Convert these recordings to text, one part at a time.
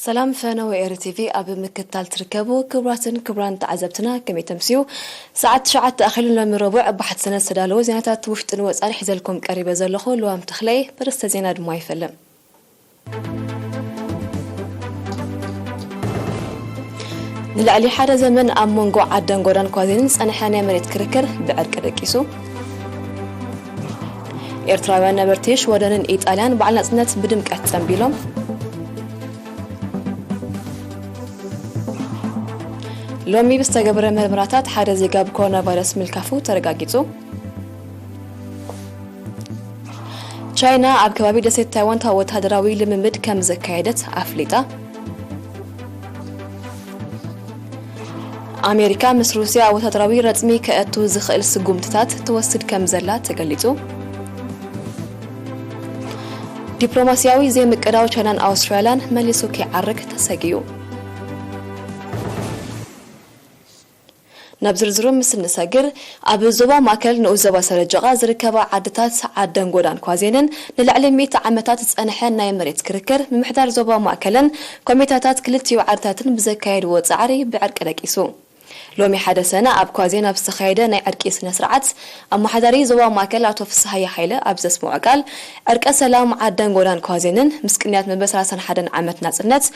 ሰላም ፈነወ ኤሪ ቲቪ ኣብ ምክትታል ትርከቡ ክቡራትን ክቡራን ተዓዘብትና፣ ከመይ ተምስዩ? ሰዓት ትሽዓተ ኣኺሉ። ሎሚ ረቡዕ ብሓቲ ሰነ ዝተዳለወ ዜናታት ውሽጥን ወጻን ሒዘልኩም ቀሪበ ዘለኹ ልዋም ተኽለይ። በርስተ ዜና ድማ ይፈልም። ንልዕሊ ሓደ ዘመን ኣብ መንጎ ዓደን ጎዳን ኳዜንን ዝጸንሐ ናይ መሬት ክርክር ብዕርቂ ደቂሱ። ኤርትራውያን ነበርቲ ሽወደንን ኢጣልያን በዓል ናጽነት ብድምቀት ጸንቢሎም። ሎሚ ብዝተገብረ መርመራታት ሓደ ዜጋ ብኮሮና ቫይረስ ምልካፉ ተረጋጊጹ። ቻይና ኣብ ከባቢ ደሴት ታይዋን ወታደራዊ ልምምድ ከም ዘካየደት ኣፍሊጣ። ኣሜሪካ ምስ ሩስያ ወታደራዊ ረጽሚ ከእቱ ዝኽእል ስጉምትታት ትወስድ ከም ዘላ ተገሊጹ። ዲፕሎማስያዊ ዘይምቅዳው ቻይናን ኣውስትራልያን መሊሱ ከይዓርግ ተሰጊኡ። ናብ ዝርዝሩ ምስ እንሰግር፣ ኣብ ዞባ ማእከል ንኡስ ዞባ ሰረጀቓ ዝርከባ ዓድታት ዓደን ጎዳን ኳዜንን ንልዕሊ ሚእቲ ዓመታት ዝጸንሐ ናይ መሬት ክርክር ምምሕዳር ዞባ ማእከልን ኮሚታታት ክልቲኡ ዓድታትን ብዘካየድዎ ጻዕሪ ብዕርቂ ደቂሱ። ሎሚ ሓደ ሰነ ኣብ ኳዜን ኣብ ዝተኻየደ ናይ ዕርቂ ስነ ስርዓት፣ ኣመሓዳሪ ዞባ ማእከል ኣቶ ፍስሃየ ሃይለ ኣብ ዘስምዖ ቃል፣ ዕርቀ ሰላም ዓደን ጎዳን ኳዜንን ምስ ቅንያት መበል ሰላሳን ሓደን ዓመት ናጽነት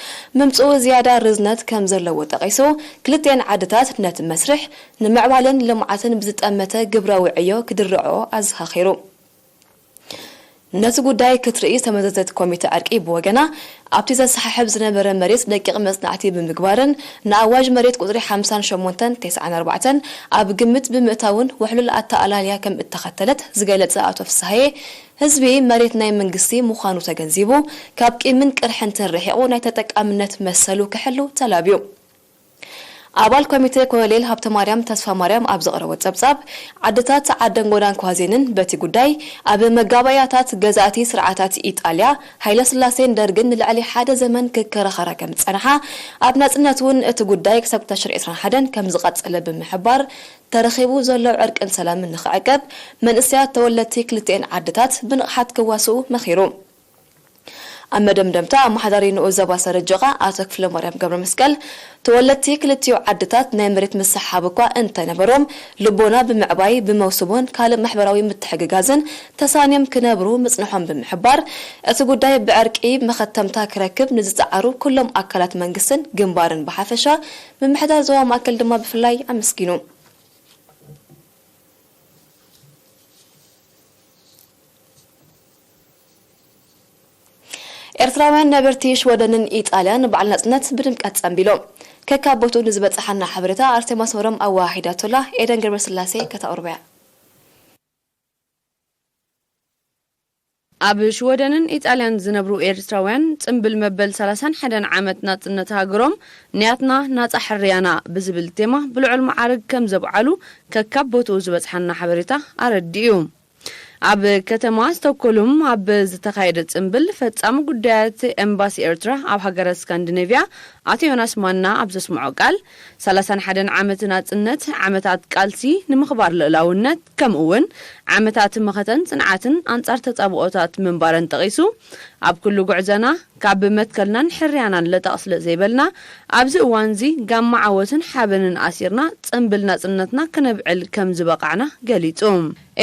ምምጽኡ ዝያዳ ርዝነት ከም ዘለዎ ጠቒሱ፣ ክልቲኤን ዓድታት ነቲ መስርሕ ንምዕባለን ልምዓትን ብዝጠመተ ግብራዊ ዕዮ ክድርዕኦ ኣዘኻኺሩ። ነቲ ጉዳይ ክትርኢ ዝተመዘዘት ኮሚተ ዕርቂ ብወገና፣ ኣብቲ ዘሰሓሕብ ዝነበረ መሬት ደቂቕ መጽናዕቲ ብምግባርን ንኣዋጅ መሬት ቁጽሪ ሓምሳን ሸሞንተን ተስዓን ኣርባዕተን ኣብ ግምት ብምእታውን ውሕሉል ኣተኣላልያ ከም እተኸተለት ዝገለጸ ኣቶ ፍስሃየ፣ ህዝቢ መሬት ናይ መንግስቲ ምዃኑ ተገንዚቡ፣ ካብ ቂምን ቅርሕንትን ርሒቑ ናይ ተጠቃምነት መሰሉ ክሕሉ ተላብዩ። ኣባል ኮሚቴ ኮሎኔል ሃብተማርያም ተስፋማርያም ኣብ ዘቕረቦ ጸብጻብ፣ ዓድታት ዓደን ጎዳን ኳዜንን በቲ ጉዳይ ኣብ መጋባእያታት ገዛእቲ ስርዓታት ኢጣልያ፣ ሃይለስላሴን ደርግን ንልዕሊ ሓደ ዘመን ክከራኸራ ከም ዝጸንሓ፣ ኣብ ናጽነት እውን እቲ ጉዳይ ክሳብ ክሳብ ዕስራን ሓደን ከም ዝቐጸለ ብምሕባር፣ ተረኺቡ ዘሎ ዕርቅን ሰላምን ንኽዕቀብ መንእሰያት ተወለድቲ ክልቲኤን ዓድታት ብንቕሓት ክዋስኡ መኺሩ። ኣብ መደምደምታ፣ ኣመሓዳሪ ንኡስ ዞባ ሰረጀቓ ኣቶ ክፍለማርያም ገብረመስቀል፣ ተወለድቲ ክልቲኡ ዓድታት ናይ መሬት ምስሕሓብ እኳ እንተነበሮም፣ ልቦና ብምዕባይ፣ ብመውስቦን ካልእ ማሕበራዊ ምትሕግጋዝን ተሳንዮም ክነብሩ ምጽንሖም ብምሕባር፣ እቲ ጉዳይ ብዕርቂ መኸተምታ ክረክብ ንዝጸዓሩ ኩሎም ኣካላት መንግስትን ግንባርን ብሓፈሻ፣ ምምሕዳር ዞባ ማእከል ድማ ብፍላይ ኣመስጊኑ። ኤርትራውያን ነበርቲ ሽወደንን ኢጣልያን በዓል ናጽነት ብድምቀት ጸንቢሎም። ከካብ ቦትኡ ንዝበጽሓና ሓበሬታ ኣርሴማ ኣስመሮም ኣወሃሂዳቶላ፣ ኤደን ገብረስላሴ ከተቕርቦ እያ። ኣብ ሽወደንን ኢጣልያን ዝነብሩ ኤርትራውያን፣ ጽምብል መበል ሰላሳን ሓደን ዓመት ናጽነት ሃገሮም፣ ንያትና ናጻ ሕርያና ብዝብል ቴማ ብልዑል መዓርግ ከም ዘብዓሉ ከካብ ቦትኡ ዝበጽሓና ሓበሬታ ኣረዲኡ። ኣብ ከተማ ስቶክሆልም ኣብ ዝተኻየደ ጽምብል፣ ፈጻሚ ጉዳያት ኤምባሲ ኤርትራ ኣብ ሃገረ ስካንዲኔቭያ ኣቶ ዮናስ ማና ኣብ ዘስምዖ ቃል፣ ሰላሳን ሓደን ዓመት ናጽነት፣ ዓመታት ቃልሲ ንምኽባር ልኡላውነት፣ ከምኡ እውን ዓመታት መኸተን ጽንዓትን ኣንጻር ተጻብኦታት ምንባረን ጠቒሱ፣ ኣብ ኩሉ ጉዕዞና ካብ መትከልናን ሕርያናን ለጠቕ ስለ ዘይበልና፣ ኣብዚ እዋንዚ ጋማ ዓወትን ሓበንን ኣሲርና ጽምብል ናጽነትና ክነብዕል ከም ዝበቓዕና ገሊጹ።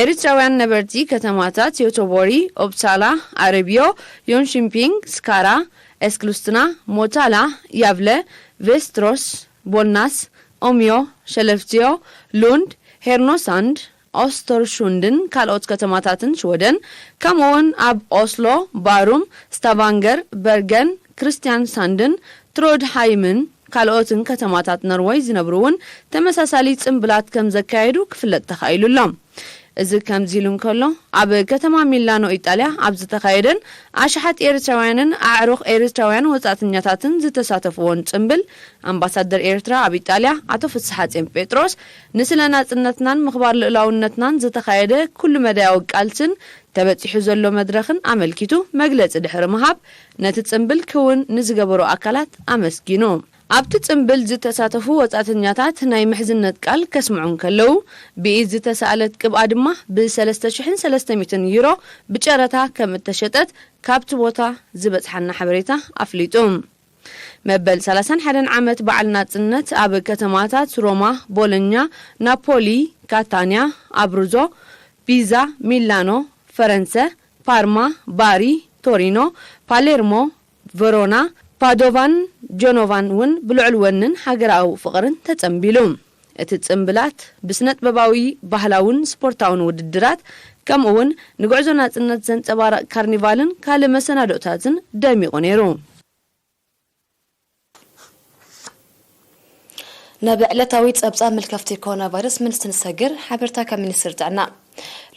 ኤሪትራውያን ነበርቲ ከተማታት ዮቶቦሪ፣ ኦፕሳላ፣ ኣረብዮ፣ ዮንሽምፒንግ፣ ስካራ፣ ኤስክሉስትና፣ ሞታላ፣ ያቭለ፣ ቬስትሮስ፣ ቦልናስ፣ ኦምዮ፣ ሸለፍትዮ፣ ሉንድ፣ ሄርኖሳንድ፣ ኦስተርሹንድን ካልኦት ከተማታትን ሽወደን፣ ከምኡውን ኣብ ኦስሎ፣ ባሩም፣ ስታቫንገር፣ በርገን፣ ክርስትያንሳንድን ትሮድሃይምን ካልኦትን ከተማታት ኖርወይ ዝነብሩ እውን ተመሳሳሊ ጽምብላት ከም ዘካየዱ ክፍለጥ ተኻኢሉ ኣሎ። እዚ ከምዚ ኢሉ እንከሎ፣ ኣብ ከተማ ሚላኖ ኢጣልያ ኣብ ዝተኻየደን ኣሽሓት ኤርትራውያንን ኣዕሩኽ ኤርትራውያን ወጻእተኛታትን ዝተሳተፍዎን ጽምብል፣ ኣምባሳደር ኤርትራ ኣብ ኢጣልያ ኣቶ ፍስሓጼን ጴጥሮስ፣ ንስለ ናጽነትናን ምኽባር ልኡላውነትናን ዝተኻየደ ኩሉ መዳያዊ ቃልስን ተበጺሑ ዘሎ መድረኽን ኣመልኪቱ መግለጺ ድሕሪ ምሃብ፣ ነቲ ጽምብል ክውን ንዝገበሩ ኣካላት ኣመስጊኑ። ኣብቲ ጽምብል ዝተሳተፉ ወጻእተኛታት ናይ ምሕዝነት ቃል ከስምዑ እንከለዉ፣ ብኢድ ዝተሳእለት ቅብኣ ድማ ብ ሰለስተ ሽሕን ሰለስተ ሚእትን ዩሮ ብጨረታ ከም እተሸጠት ካብቲ ቦታ ዝበጽሓና ሓበሬታ ኣፍሊጡ። መበል ሰላሳን ሓደን ዓመት በዓል ናጽነት ኣብ ከተማታት ሮማ፣ ቦሎኛ፣ ናፖሊ፣ ካታንያ፣ ኣብሩዞ፣ ፒዛ፣ ሚላኖ፣ ፈረንሰ፣ ፓርማ፣ ባሪ፣ ቶሪኖ፣ ፓሌርሞ፣ ቨሮና፣ ፓዶቫን ጀኖቫን እውን ብልዑል ወንን ሃገራዊ ፍቕርን ተጸንቢሉ። እቲ ጽምብላት ብስነጥበባዊ፣ ባህላውን ስፖርታውን ውድድራት፣ ከምኡውን ንጉዕዞ ናጽነት ዘንጸባርቕ ካርኒቫልን ካልእ መሰናዶታትን ደሚቑ ነይሩ። ናብ ዕለታዊ ጸብጻብ ምልከፍቲ ኮሮና ቫይረስ ምንስቲ ንሰግር። ሓበርታ ካብ ሚኒስትሪ ጥዕና።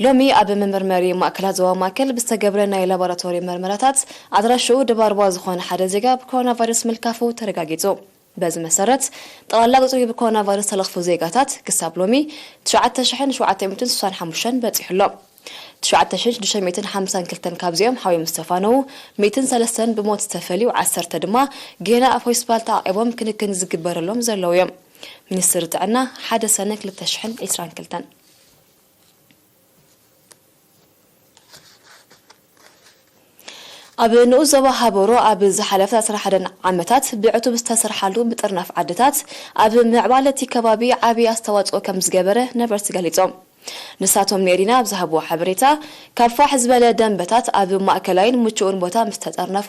ሎሚ ኣብ መመርመሪ ማእከላት ዞባ ማእከል ብዝተገብረ ናይ ላቦራቶሪ መርመራታት፣ ኣድራሽኡ ድባርባ ዝኾነ ሓደ ዜጋ ብኮሮና ቫይረስ ምልካፉ ተረጋጊጹ። በዚ መሰረት፣ ጠቕላላ ቁጽሪ ብኮሮና ቫይረስ ተለኽፉ ዜጋታት ክሳብ ሎሚ ትሽዓተ ሽሕን ሸውዓተ ሚእትን ስሳን ሓሙሽተን በጺሑ ኣሎ። ትሽዓተ ሽሕን ሽዱሽተ ሚእትን ሓምሳን ክልተን ካብዚኦም ሓዊም ዝተፋነዉ፣ ሚእትን ሰለስተን ብሞት ዝተፈልዩ፣ ዓሰርተ ድማ ጌና ኣብ ሆስፒታል ተዓቂቦም ክንክን ዝግበረሎም ዘለዉ እዮም። ሚኒስትሪ ጥዕና፣ ሓደ ሰነ ክልተ ሽሕን ዕስራን ክልተን። ኣብ ንኡስ ዞባ ሃበሮ ኣብ ዝሓለፈ ዓሰርተ ሓደን ዓመታት ብዕቱብ ዝተሰርሓሉ ምጥርናፍ ዓድታት ኣብ ምዕባለ እቲ ከባቢ ዓቢ ኣስተዋጽኦ ከም ዝገበረ ነበርቲ ገሊጾም። ንሳቶም ንኤሪና ኣብ ዝሃብዎ ሓበሬታ፣ ካብ ፋሕ ዝበለ ደንበታት ኣብ ማእከላይን ምቹእን ቦታ ምስ ተጠርነፉ፣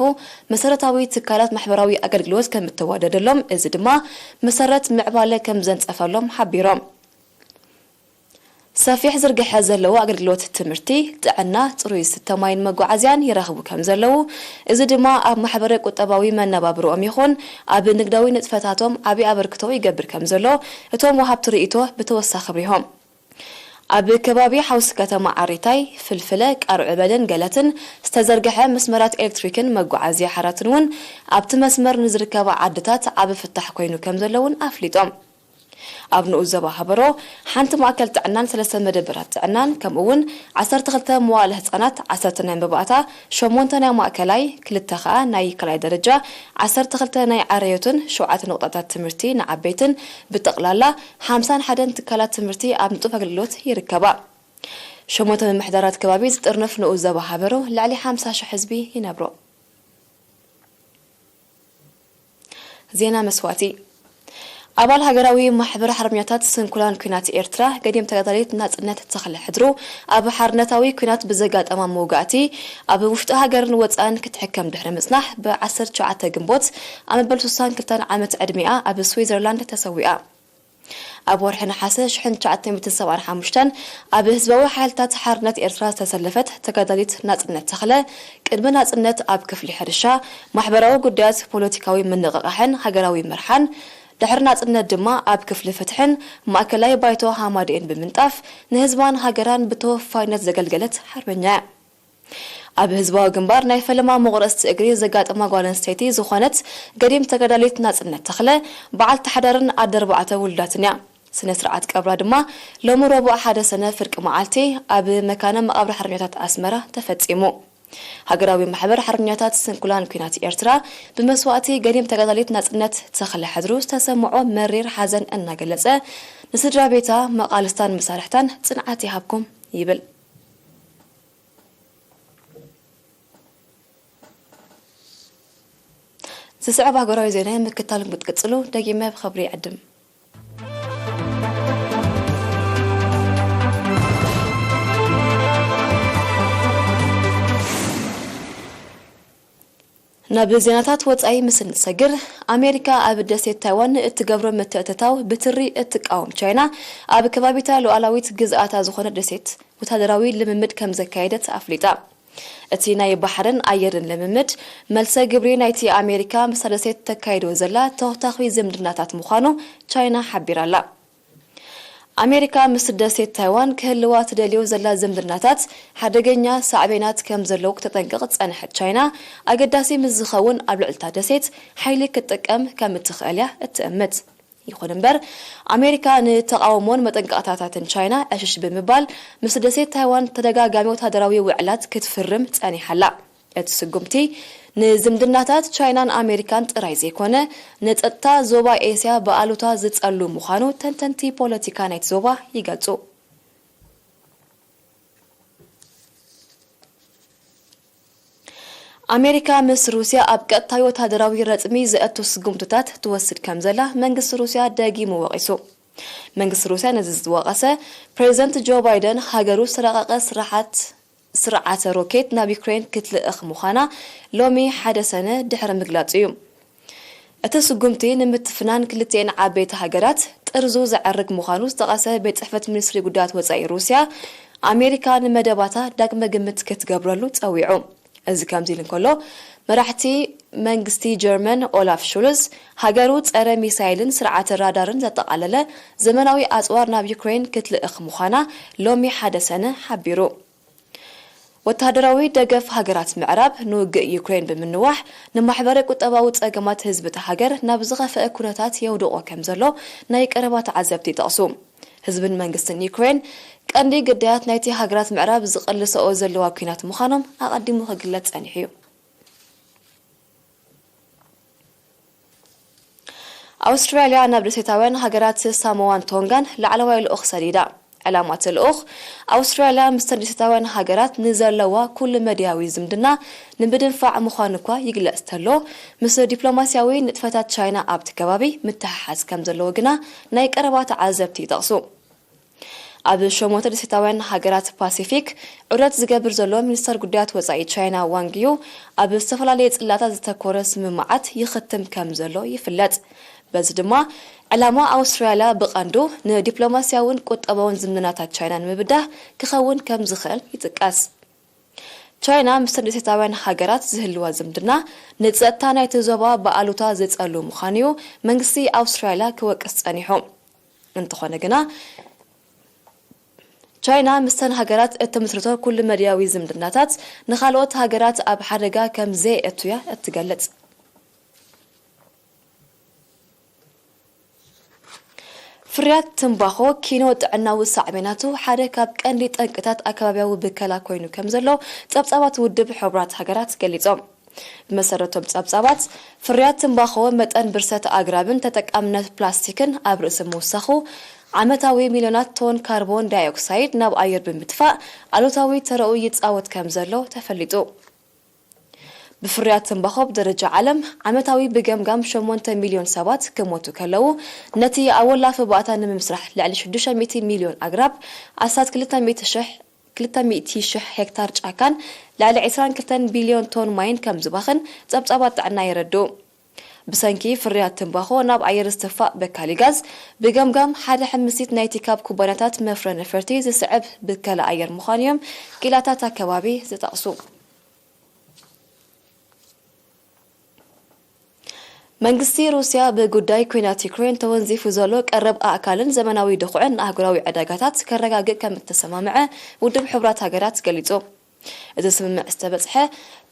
መሰረታዊ ትካላት ማሕበራዊ ኣገልግሎት ከም እተዋደደሎም፣ እዚ ድማ መሰረት ምዕባለ ከም ዘንጸፈሎም ሓቢሮም። ሰፊሕ ዝርግሐ ዘለዎ ኣገልግሎት ትምህርቲ፣ ጥዕና፣ ጽሩይ ዝስተ ማይን መጓዓዝያን ይረኽቡ ከም ዘለዉ፣ እዚ ድማ ኣብ ማሕበረ ቁጠባዊ መነባብሮኦም ይኹን ኣብ ንግዳዊ ንጥፈታቶም ዓቢ ኣበርክቶ ይገብር ከም ዘሎ እቶም ወሃብቲ ርእይቶ ብተወሳኺ ኣብሪሆም። ኣብ ከባቢ ሓውሲ ከተማ ዓሪታይ፣ ፍልፍለ፣ ቃርዑበልን ገለትን ዝተዘርግሐ መስመራት ኤሌክትሪክን መጓዓዝያ ሓራትን እውን ኣብቲ መስመር ንዝርከባ ዓድታት ዓቢ ፍታሕ ኮይኑ ከም ዘሎ እውን ኣፍሊጦም። ኣብ ንኡስ ዞባ ሃበሮ ሓንቲ ማእከል ጥዕናን ሰለስተ መደበራት ጥዕናን፣ ከምኡ እውን ዓሰርተ ክልተ መዋእለ ህጻናት፣ ዓሰርተ ናይ መባእታ፣ ሸሞንተ ናይ ማእከላይ፣ ክልተ ከኣ ናይ ካልኣይ ደረጃ፣ ዓሰርተ ክልተ ናይ ዓረዮትን ሸውዓተ ነቑጣታት ትምህርቲ ንዓበይትን፣ ብጠቕላላ ሓምሳን ሓደን ትካላት ትምህርቲ ኣብ ንጡፍ ኣገልግሎት ይርከባ። ሸሞንተ ምምሕዳራት ከባቢ ዝጥርንፍ ንኡስ ዞባ ሃበሮ ልዕሊ ሓምሳ ሽሕ ህዝቢ ይነብሮ። ዜና መስዋእቲ። ኣባል ሃገራዊ ማሕበር ሓርበኛታት ስንኩላን ኲናት ኤርትራ፣ ገዲም ተጋዳሊት ናጽነት ተኽለ ሕድሩ፣ ኣብ ሓርነታዊ ኲናት ብዘጋጠማ መውጋእቲ፣ ኣብ ውሽጢ ሃገርን ወጻእን ክትሕከም ድሕሪ ምጽናሕ፣ ብ ዓሰርተ ትሽዓተ ግንቦት፣ ኣብ መበል ስሳን ክልተን ዓመት ዕድሚኣ ኣብ ስዊዘርላንድ ተሰዊኣ። ኣብ ወርሒ ነሓሰ ሽሕን ትሽዓተ ሚእትን ሰብዓን ሓሙሽተን ኣብ ህዝባዊ ሓይልታት ሓርነት ኤርትራ ዝተሰለፈት ተጋዳሊት ናጽነት ተኽለ፣ ቅድሚ ናጽነት ኣብ ክፍሊ ሕርሻ፣ ማሕበራዊ ጉዳያት፣ ፖለቲካዊ ምንቕቓሕን ሃገራዊ መርሓን፣ ድሕሪ ናጽነት ድማ ኣብ ክፍሊ ፍትሕን ማእከላይ ባይቶ ሃማደኤን ብምንጣፍ ንህዝባን ሃገራን ብተወፋይነት ዘገልገለት ሓርበኛ እያ። ኣብ ህዝባዊ ግንባር ናይ ፈለማ መቑረጽቲ እግሪ ዘጋጠማ ጓል ኣንስተይቲ ዝኾነት ገዲም ተጋዳሊት ናጽነት ተኽለ፣ በዓልቲ ሓዳርን ኣደ ኣርባዕተ ውሉዳትን እያ። ስነ ስርዓት ቀብራ ድማ ሎሚ ረቡዕ ሓደ ሰነ ፍርቂ መዓልቲ ኣብ መካነ መቓብር ሓርበኛታት ኣስመራ ተፈጺሙ። ሃገራዊ ማሕበር ሓርበኛታት ስንኩላን ኲናት ኤርትራ፣ ብመስዋእቲ ገዲም ተጋዳሊት ናጽነት ተኽለ ሕድሩ ዝተሰምዖ መሪር ሓዘን እናገለጸ፣ ንስድራ ቤታ፣ መቓልስታን መሳርሕታን ጽንዓት ይሃብኩም ይብል። ዝስዕብ ሃገራዊ ዜና ምክታል ክትቅጽሉ ደጊመ ብኽብሪ ይዕድም። ናብ ዜናታት ወጻኢ ምስ እንሰግር፣ ኣሜሪካ ኣብ ደሴት ታይዋን እትገብሮ ምትእትታው ብትሪ እትቃወም ቻይና፣ ኣብ ከባቢታ ሉዓላዊት ግዝኣታ ዝኾነ ደሴት ወታደራዊ ልምምድ ከም ዘካየደት ኣፍሊጣ። እቲ ናይ ባሕርን ኣየርን ልምምድ፣ መልሰ ግብሪ ናይቲ ኣሜሪካ ምስታ ደሴት ተካይዶ ዘላ ተኹታኹይ ዝምድናታት ምዃኑ ቻይና ሓቢራ ኣላ። ኣሜሪካ ምስ ደሴት ታይዋን ክህልዋ ትደልዮ ዘላ ዝምድናታት ሓደገኛ ሳዕቤናት ከም ዘለዉ ክተጠንቅቕ ዝጸንሐት ቻይና፣ ኣገዳሲ ምስ ዝኸውን ኣብ ልዕሊ እታ ደሴት ሓይሊ ክትጥቀም ከም እትኽእል እያ እትእምት። ይኹን እምበር፣ ኣሜሪካ ንተቓውሞን መጠንቀቕታታትን ቻይና ዕሽሽ ብምባል፣ ምስ ደሴት ታይዋን ተደጋጋሚ ወታደራዊ ውዕላት ክትፍርም ጸኒሓ ኣላ። እቲ ስጉምቲ፣ ንዝምድናታት ቻይናን ኣሜሪካን ጥራይ ዘይኮነ፣ ንጸጥታ ዞባ ኤስያ ብኣሉታ ዝጸሉ ምዃኑ ተንተንቲ ፖለቲካ ናይቲ ዞባ ይገልጹ። ኣሜሪካ ምስ ሩስያ ኣብ ቀጥታዊ ወታደራዊ ረጽሚ ዘእቱ ስጉምትታት ትወስድ ከም ዘላ መንግስቲ ሩስያ ደጊሙ ወቒሱ። መንግስቲ ሩስያ ነዚ ዝወቐሰ፣ ፕሬዚደንት ጆ ባይደን ሃገሩ ዝተራቐቐ ስርዓት ስርዓተ ሮኬት ናብ ዩክሬን ክትልእኽ ምዃና ሎሚ ሓደ ሰነ ድሕሪ ምግላጹ እዩ። እቲ ስጉምቲ ንምትፍናን ክልቲኤን ዓበይቲ ሃገራት ጥርዙ ዘዕርግ ምዃኑ ዝጠቐሰ ቤት ጽሕፈት ሚኒስትሪ ጉዳያት ወጻኢ ሩስያ፣ ኣሜሪካ ንመደባታ ዳግመ ግምት ክትገብረሉ ጸዊዑ። እዚ ከምዚ ኢሉ እንከሎ፣ መራሕቲ መንግስቲ ጀርመን ኦላፍ ሹልዝ፣ ሃገሩ ጸረ ሚሳይልን ስርዓተ ራዳርን ዘጠቓለለ ዘመናዊ ኣጽዋር ናብ ዩክሬን ክትልእኽ ምዃና ሎሚ ሓደ ሰነ ሓቢሩ። ወተሃደራዊ ደገፍ ሃገራት ምዕራብ ንውግእ ዩክሬን ብምንዋሕ፣ ንማሕበረ ቁጠባዊ ጸገማት ህዝቢ እታ ሃገር ናብ ዝኸፍአ ኩነታት የውድቖ ከም ዘሎ ናይ ቀረባ ተዓዘብቲ ይጠቕሱ። ህዝብን መንግስትን ዩክሬን ቀንዲ ግዳያት ናይቲ ሃገራት ምዕራብ ዝቐልሰኦ ዘለዋ ኲናት ምዃኖም ኣቐዲሙ ክግለጽ ጸኒሑ እዩ። ኣውስትራልያ ናብ ደሴታውያን ሃገራት ሳሞዋን ቶንጋን ላዕለዋይ ልኡኽ ሰዲዳ። ዕላማ እቲ ልኡኽ፣ ኣውስትራልያ ምስተን ደሴታውያን ሃገራት ንዘለዋ ኩሉ መድያዊ ዝምድና ንምድንፋዕ ምዃኑ እኳ ይግለጽ ተሎ፣ ምስ ዲፕሎማስያዊ ንጥፈታት ቻይና ኣብቲ ከባቢ ምትሕሓዝ ከም ዘለዎ ግና ናይ ቀረባ ተዓዘብቲ ይጠቕሱ። ኣብ ሸሞንተ ደሴታውያን ሃገራት ፓሲፊክ ዑደት ዝገብር ዘሎ ሚኒስተር ጉዳያት ወጻኢ ቻይና ዋንግ ዩ፣ ኣብ ዝተፈላለየ ጽላታት ዝተኮረ ስምምዓት ይኽትም ከም ዘሎ ይፍለጥ። በዚ ድማ፣ ዕላማ ኣውስትራልያ ብቐንዱ ንዲፕሎማስያውን ቁጠባውን ዝምድናታት ቻይና ንምብዳህ ክኸውን ከም ዝኽእል ይጥቀስ። ቻይና ምስ ደሴታውያን ሃገራት ዝህልዋ ዝምድና፣ ንጸጥታ ናይቲ ዞባ ብኣሉታ ዝጸሉ ምዃኑ እዩ መንግስቲ ኣውስትራልያ ክወቅስ ጸኒሑ። እንተኾነ ግና፣ ቻይና ምስተን ሃገራት እትምስርቶ ኩሉ መድያዊ ዝምድናታት ንኻልኦት ሃገራት ኣብ ሓደጋ ከም ዘየእቱ እያ እትገልጽ። ፍርያት ትምባኾ ኪኖ ጥዕናዊ ሳዕቤናቱ ሓደ ካብ ቀንዲ ጠንቅታት ኣከባብያዊ ብከላ ኮይኑ ከም ዘሎ ጸብጻባት ውድብ ሕቡራት ሃገራት ገሊጾም። ብመሰረቶም ጸብጻባት፣ ፍርያት ትምባኾ መጠን ብርሰት ኣግራብን ተጠቃምነት ፕላስቲክን ኣብ ርእሲ ምውሳኹ፣ ዓመታዊ ሚልዮናት ቶን ካርቦን ዳይኦክሳይድ ናብ ኣየር ብምትፋእ ኣሉታዊ ተረኡ ይጻወት ከም ዘሎ ተፈሊጡ። ብፍርያት ትምባኾ ብደረጃ ዓለም ዓመታዊ ብገምጋም ሸሞንተ ሚልዮን ሰባት ክሞቱ ከለዉ፣ ነቲ ኣወላፊ ባእታ ንምምስራሕ ልዕሊ ሽዱሽተ ሚእቲ ሚልዮን ኣግራብ፣ ኣስታት ክልተ ሚእቲ ሽሕ፣ ክልተ ሚእቲ ሽሕ ሄክታር ጫካን ልዕሊ ዕስራን ክልተን ቢልዮን ቶን ማይን ከም ዝባኽን ጸብጻባት ጥዕና የረድኡ። ብሰንኪ ፍርያት ትምባኾ ናብ ኣየር ዝትፋእ በካሊ ጋዝ፣ ብገምጋም ሓደ ሕምሲት ናይቲ ካብ ኩባንያታት መፍረ ነፈርቲ ዝስዕብ ብከላ ኣየር ምዃኑ እዮም ኪላታት ኣከባቢ ዝጠቕሱ። መንግስቲ ሩስያ ብጉዳይ ኲናት ዩክሬን ተወንዚፉ ዘሎ ቀረብ ኣእካልን ዘመናዊ ድኹዕን ንኣህጉራዊ ዕዳጋታት ከረጋግእ ከም እተሰማምዐ ውድብ ሕቡራት ሃገራት ገሊጹ። እዚ ስምምዕ ዝተበጽሐ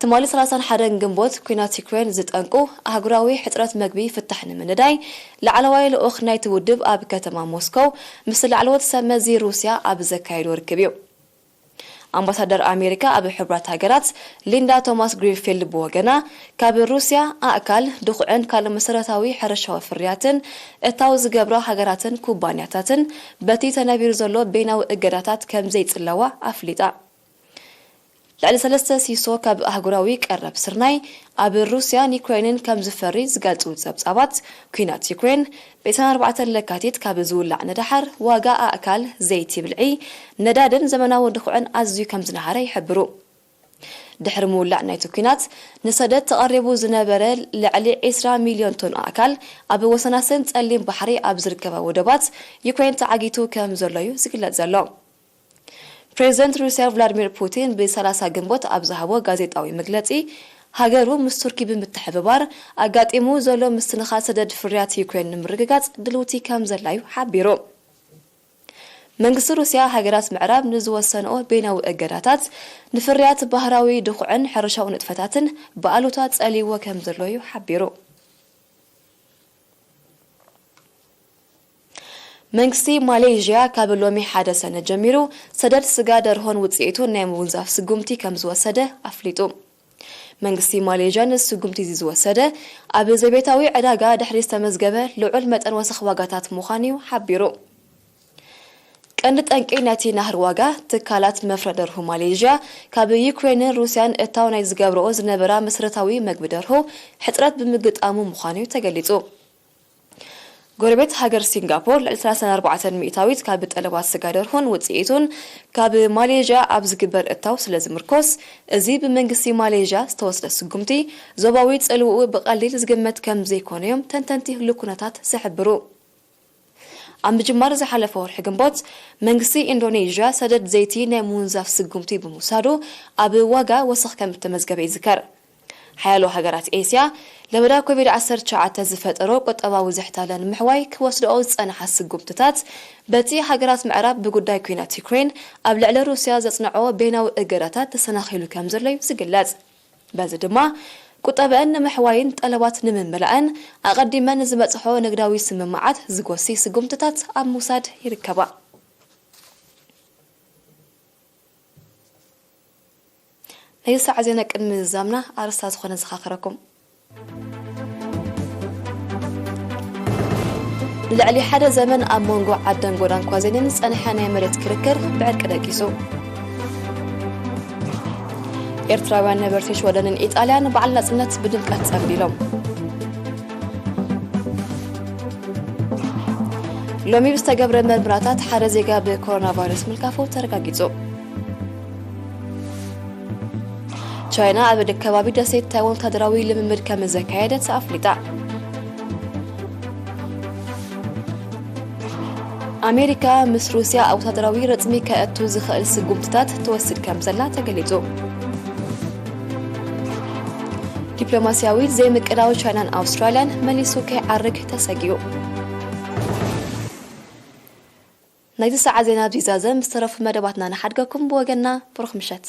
ትማሊ ሰላሳን ሓደን ግንቦት፣ ኲናት ዩክሬን ዝጠንቁ ኣህጉራዊ ሕጽረት መግቢ ፍታሕ ንምንዳይ፣ ላዕለዋይ ልኡኽ ናይቲ ውድብ ኣብ ከተማ ሞስኮው ምስ ላዕለዎት ሰብ መዚ ሩስያ ኣብ ዘካየዶ ርክብ እዩ። ኣምባሳደር ኣሜሪካ ኣብ ሕቡራት ሃገራት ሊንዳ ቶማስ ግሪንፊልድ ብወገና፣ ካብ ሩስያ ኣእካል፣ ድኹዕን ካልእ መሰረታዊ ሕርሻዊ ፍርያትን እታው ዝገብራ ሃገራትን ኩባንያታትን በቲ ተነቢሩ ዘሎ በይናዊ እገዳታት ከም ዘይጽለዋ ኣፍሊጣ። ልዕሊ ሰለስተ ሲሶ ካብ ኣህጉራዊ ቀረብ ስርናይ ኣብ ሩስያን ዩክሬንን ከም ዝፈሪ ዝገልጹ ጸብጻባት፣ ኲናት ዩክሬን ብ ዕስራን ኣርባዕተን ለካቲት ካብ ዝውላዕ ንደሓር ዋጋ ኣእካል፣ ዘይቲ ብልዒ፣ ነዳድን ዘመናዊ ድኹዕን ኣዝዩ ከም ዝነሃረ ይሕብሩ። ድሕሪ ምውላዕ ናይቲ ኲናት ንሰደድ ተቐሪቡ ዝነበረ ልዕሊ ዕስራ ሚልዮን ቶን ኣእካል ኣብ ወሰናስን ጸሊም ባሕሪ ኣብ ዝርከባ ወደባት ዩክሬን ተዓጊቱ ከም ዘሎ እዩ ዝግለጽ ዘሎ። ፕሬዚደንት ሩስያ ቭላድሚር ፑቲን ብሰላሳ ግንቦት ኣብ ዝሃቦ ጋዜጣዊ መግለጺ፣ ሃገሩ ምስ ቱርኪ ብምትሕብባር ኣጋጢሙ ዘሎ ምስትንኻል ሰደድ ፍርያት ዩክሬን ንምርግጋጽ ድልውቲ ከም ዘላ እዩ ሓቢሩ። መንግስቲ ሩስያ፣ ሃገራት ምዕራብ ንዝወሰንኦ በይናዊ እገዳታት፣ ንፍርያት ባህራዊ ድኹዕን ሕርሻዊ ንጥፈታትን ብኣሉታ ጸሊዎ ከም ዘሎ እዩ ሓቢሩ። መንግስቲ ማሌዥያ ካብ ሎሚ ሓደ ሰነ ጀሚሩ ሰደድ ስጋ ደርሆን ውጽኢቱን ናይ ምውንዛፍ ስጉምቲ ከም ዝወሰደ ኣፍሊጡ። መንግስቲ ማሌዥያ ነዚ ስጉምቲ እዚ ዝወሰደ፣ ኣብ ዘቤታዊ ዕዳጋ ድሕሪ ዝተመዝገበ ልዑል መጠን ወሰኽ ዋጋታት ምዃኑ እዩ ሓቢሩ። ቀንዲ ጠንቂ ናይቲ ናህሪ ዋጋ፣ ትካላት መፍረ ደርሁ ማሌዥያ ካብ ዩክሬንን ሩስያን እታው ናይ ዝገብርኦ ዝነበራ መሰረታዊ መግቢ ደርሁ ሕጽረት ብምግጣሙ ምዃኑ እዩ ተገሊጹ። ጎረቤት ሃገር ሲንጋፖር ልዕሊ ሰላሳን ኣርባዕተን ሚእታዊት ካብ ጠለባት ስጋ ደርሁን ውጽኢቱን ካብ ማሌዥያ ኣብ ዝግበር እታው ስለ ዝምርኮስ፣ እዚ ብመንግስቲ ማሌዥያ ዝተወስደ ስጉምቲ ዞባዊ ጽልውኡ ብቐሊል ዝግመት ከም ዘይኮነ እዮም ተንተንቲ ህሉ ኩነታት ዝሕብሩ። ኣብ ምጅማር ዝሓለፈ ወርሒ ግንቦት፣ መንግስቲ ኢንዶኔዥያ ሰደድ ዘይቲ ናይ ምውንዛፍ ስጉምቲ ብምውሳዱ ኣብ ዋጋ ወሰኽ ከም እተመዝገበ ይዝከር። ሓያሎ ሃገራት ኤስያ ለበዳ ኮቪድ ዓሰርተ ትሽዓተ ዝፈጠሮ ቁጠባዊ ዝሕታለ ንምሕዋይ ክወስድኦ ዝጸንሓ ስጉምትታት፣ በቲ ሃገራት ምዕራብ ብጉዳይ ኲናት ዩክሬን ኣብ ልዕሊ ሩስያ ዘጽንዖ ቤናዊ እገዳታት ተሰናኺሉ ከም ዘሎ እዩ ዝግለጽ። በዚ ድማ ቁጠበአን ንምሕዋይን ጠለባት ንምምላእን ኣቐዲመን ዝበጽሖ ንግዳዊ ስምምዓት ዝጎሲ ስጉምትታት ኣብ ምውሳድ ይርከባ። ናይ ሰዓት ዜና ቅድሚ ዝዛምና ኣርእስታት ዝኾነ ዘኻኽረኩም። ልዕሊ ሓደ ዘመን ኣብ መንጎ ዓደን ጎዳን ኳዜንን ዝጸንሐ ናይ መሬት ክርክር ብዕርቂ ደቂሱ። ኤርትራውያን ነበርቲ ሽወደንን ኢጣልያን በዓል ናጽነት ብድምቀት ጸንቢሎም። ሎሚ ብዝተገብረ መርምራታት ሓደ ዜጋ ብኮሮና ቫይረስ ምልካፉ ተረጋጊጹ። ቻይና ኣብ ከባቢ ደሴት ታይዋን ወታደራዊ ልምምድ ከም ዘካየደት ኣፍሊጣ። ኣሜሪካ ምስ ሩስያ ኣብ ወታደራዊ ረጽሚ ከእቱ ዝኽእል ስጉምትታት ትወስድ ከም ዘላ ተገሊጹ። ዲፕሎማስያዊ ዘይምቅዳው ቻይናን ኣውስትራልያን መሊሱ ከይዓርግ ተሰጊኡ። ናይዚ ሰዓት ዜና ኣብዚ ዛዘም፣ ዝተረፉ መደባትና ንሓድገኩም። ብወገንና ብሩኽ ምሸት።